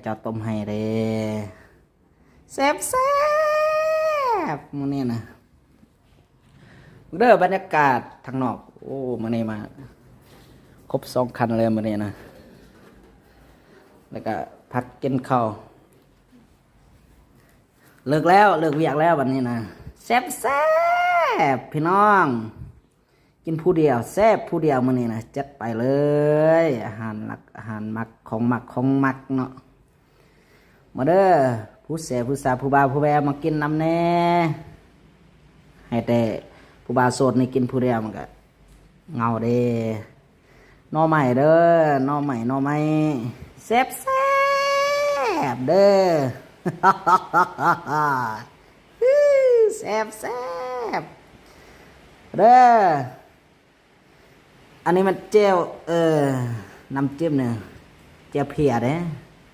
ເຈົ້າຕົ້ມໃຫ້ເດ້ ແຊບໆ ມື້ນີ້ນະ. ເດີ ບັນຍາກາດທາງນອກ ໂອ້ ມື້ນີ້ມາຄົບສອງຄັນເລີຍມື້ນີ້ນະ. ແລ້ວກະພັກກິນເຂົ້າ ເລີກແລ້ວ ເລີກວຽກແລ້ວບັດນີ້ນະ. ແຊບໆ ພີ່ນ້ອງ ກິນຜູ້ດຽວ ແຊບຜູ້ດຽວມື້ນີ້ນະ. ຈັດໄປເລີຍ ອາຫານຫຼັກ ອາຫານມັກ ຂອງມັກ ຂອງມັກເນາະ. ມາເດີ ຜູ້ແສຜູ້ສາ ຜູ້ບ່າວຜູ້ແວ່ ມາກິນນຳແດ່. ໃຫ້ແຕ່ຜູ້ບ່າວໂສດນີ້ກິນຜູ້ດຽວມັນກະເຫງົາເດ້. ໜໍ່ໄມ້ເດີ ໜໍ່ໄມ້ ໜໍ່ໄມ້ ແຊບໆ ເດີ ແຊບໆ ເດີ. ອັນນີ້ມັນແຈ່ວ ເອີ ນ້ຳຈິ້ມນີ້ ແຈ່ວເພຍເດ້.